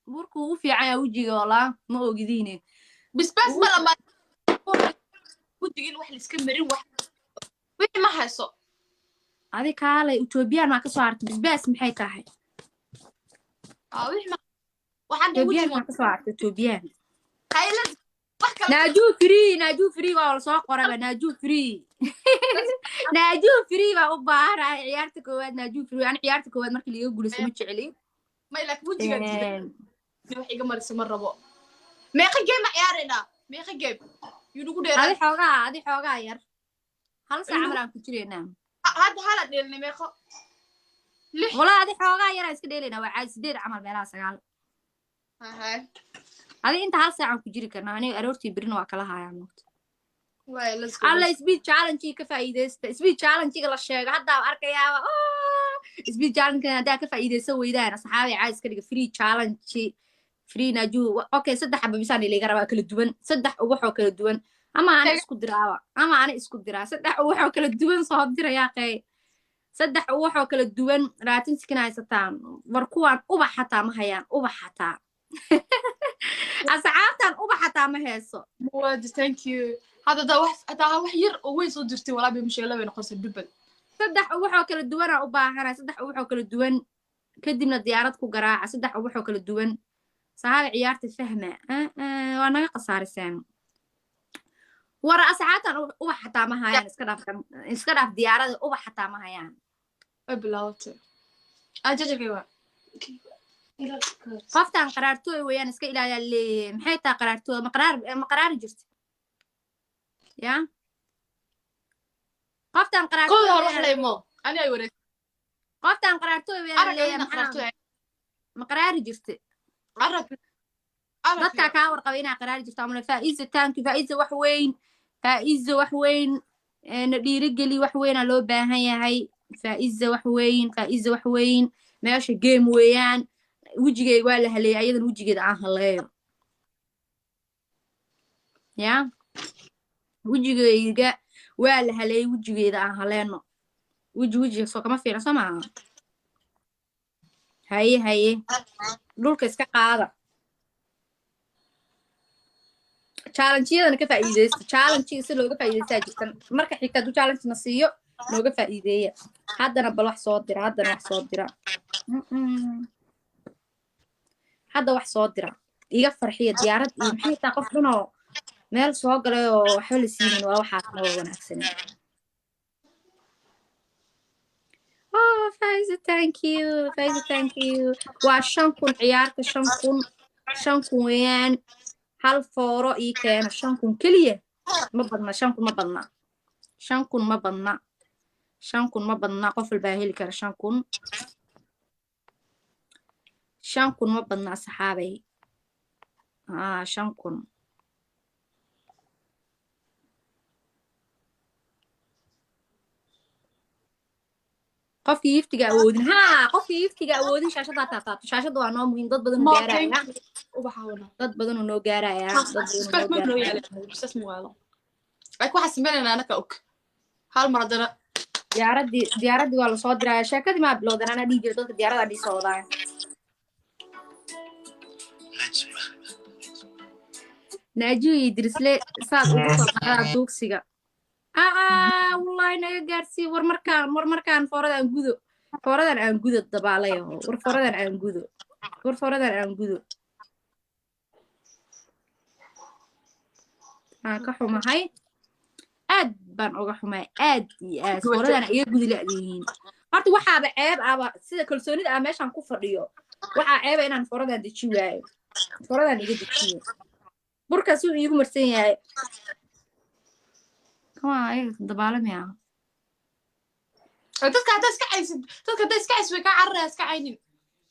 Burku wuu u fiican yahay wejiga, walaa ma ogidiine. Bisbaas ma lama wejiga in wax laiska marin, wax wixii ma hayso. Adi kaalay, Ethoobiyan maa kasoo hartay? Bisbaas maxay tahay? Aa, wixii ma waxaan dhahay Ethoobiyan wejiga maa kasoo hartay Ethoobiyan? Haylad wax kale. Naajuu free, naajuu free waa la soo qoraba. Naajuu free, naajuu free baa u baahanahay ciyaarta koowaad. Naajuu free, ani ciyaarta koowaad markii liiga guulaysto ma jecli. May, laakiin wejiga diiday wax iga marisa ma rabo. Meeqa game ma ciyaaraynaa? Meeqa game yuu nagu Adi dheeraa? Xoogaa, adi xoogaa yar, hal saac camal aan ku jireynaa. Hadda hala dheelnay, meeqo? Lix. Walaa adi xoogaa yaraa iska dheelaynaa, waa caadi, 8 camal meelaha, 9. Ahay. Adi inta hal saac aan ku jiri karnaa, aniga aroortii birina waa kala hayaa moogta. Waay, let's go. Alla, speed challenge ka faa'iideysta. Speed challenge la sheego hadda arkayaaba. Oh, speed challenge haddaa ka faa'iideysan weydaan, asxaabi, caadi iska dhiga. Free challenge, free naju. Okay, saddex xaba bisaan iliga rabaa kala duwan, saddex ubax oo kala duwan, ama ani isku diraaba, ama ani isku diraa. Saddex ubax oo kala duwan soo dirayaa qey, saddex ubax oo kala duwan. 20 sikin haysataan. War kuwaan ubax xataa ma hayaan, ubax xataa asxaabtan ubax xataa ma heeso. Muwaadi, thank you. Hadda hadaa wax, hadaa wax yar oo weyn soo dirtay, walaa bay musheela bay noqonaysaa dubal. Saddex ubax oo kala duwanaa u baahanay, saddex ubax oo kala duwan, kadibna diyaarad ku garaaca. Saddex ubax oo kala duwan, saxaabi, ciyaarta fahma. Ah, ah, waa naga khasaariseen. War asxaabtan ubax xataa ma hayaan. Iska dhaaf iska dhaaf diyaarada, ubax xataa ma hayaan. Way bilaabatay. Ah, jajarkay waa. Qoftan qaraartooy weeyaan, iska ilaaliyaa leeyahay. Maxay tahay qaraartooy? Ma qaraar, ma qaraari jirta ya qoftan qaraartooy Kooda hore wax weeyaan. Leemo ani ay wareeg. Qoftan qaraartooy weeyaan Arag leeyahay. ina Maxaa qaraartooy. Ma qaraari jirta? Arag. Dadkaa kaa warqabay inaa qaraari jirto amale. Faa'iza, thank you, Faa'iza. Wax weyn, Faa'iza, wax weyn. Na dhiirigeli, wax weynaa loo baahan yahay. Faa'iza, wax weyn. Faa'iza, wax weyn. Meesha game weeyaan. Wejigeyga waa la haleeyay, ayadan wejigeeda aan haleeyo. Ya wejigeyga waa la haleeyay, wejigeeda aan haleeno. Weji wejiga soo kama fiicna, soo maaha? Haye, haye, dhulka iska qaada. Challenge-yadana ka faa'iideysta. Challenge si looga faa'iideystaa jirtan. Marka xigta hadduu challenge na siiyo, nooga faa'iideeya. Haddana bal wax soo dira, haddana wax soo dira. Hadda wax soo dira, iga farxiya. Diyaarad iyo maxay taa? Qof dhanoo meel soo galay oo waxba la siinin, waa waxaasna waa wanaagsan. Oh, Faiza, thank you. Faiza, thank you. Waa 5,000 ciyaarta, 5,000, 5,000 weeyaan. Hal fooro ii keena, 5,000 keliya. Ma badna, 5,000 ma badna, 5,000 ma badna, 5,000 ma badna. Qof walbaa heli kara 5,000. 5,000 ma badna, asxaabay. Ah, 5,000. Qofkii giftiga awoodin, haa, qofkii giftiga awoodin, shaashadaa taataato. Shaashada waa noo muhiim, dad badan uu Mo, gaaraya. thank you. Ubaxa wana. Dad badan uu noo gaaraya, dad badan uu Bisbaas noo ma noo gaaraya. yaala, bisbaas ma waalo. Laakiin waxaan sameynaynaa anaka og. Hal mar haddana. Diyaaradii, diyaaradii waa lasoo diraya. Sheekadii maa bilowdan? Anaa dhihi jira dadka diyaaradaa dhii soo wadaayo. Naajiyo iyo Dirisle saad ugu soo baxdaa duugsiga. Aa, wallahi naga gaarsii. War markaan, war markaan fooradan gudo, fooradan aan gudo dabaalayaho. War fooradan aan gudo, war fooradan aan gudo. Aan ka xumahay, aad baan uga xumahay, aad iyo aad. Fooradan iga gudi la'dihiin. Horta waxaaba ceeb aba sida kalsoonida aan meeshan ku fadhiyo, waxaa ceeba inaan fooradan deji waayo. Fooradan iga dejiyo, burkaas uu iigu marsan yahay. Come on, ayaga dabaalamaya. Dadka haddaa iska caysid, dadka haddaa iska caysid, way kaa cararaya. Iska caynin.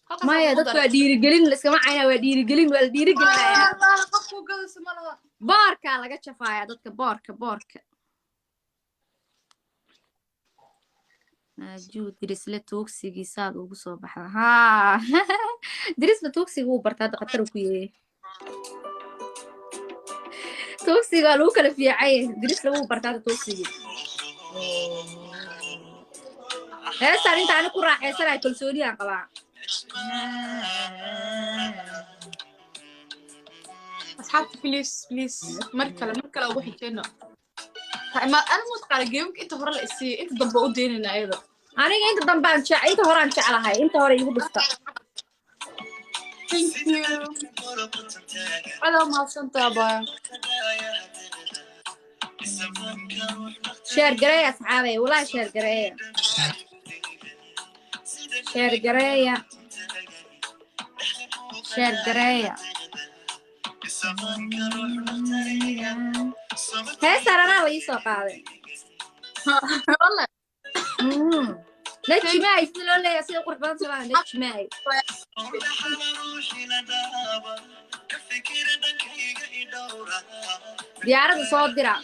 Halkaas Maya, aan ku dadku daray. waa dhiirigelin, iskama caynaa, waa dhiirigelin, waa la dhiirigelinayaa. Allah, qofku gadaysa ma laha. Boorkaa laga jafaaya dadka, boorka, boorka. Naajuu, Dirisle tuugsigiisaad ugu soo baxda. Haa, Dirisle tuugsiga wuu bartaa hadda, khatar uu ku yahay. Tuugsiga waa lagu kala fiicay. Dirisle wuu bartaa hadda tuugsigii. Heestaan inta ani ku raaxaysanayo, kalsooniyaan qabaa. Asxaabta, please, please, mar kale, mar kale ugu xijeyno. Ma ana mataqaana game-ka inta hore la isiiyo, inta dambe u deynayna ayada. Aniga inta dambaan jec, inta horaan jeclahay, inta hore igu dhufta. Thank you. Adaa mahadsantaa, baya. Share gareeya, asxaabay. Walaahi share gareeya, share gareeya, share gareeya. Heestaan anaa la ii soo qaaday. Wallahi. Najmaay sida loo leeyahay, sida qurux badan sabaa najmaay. Diyaaradda soo dira.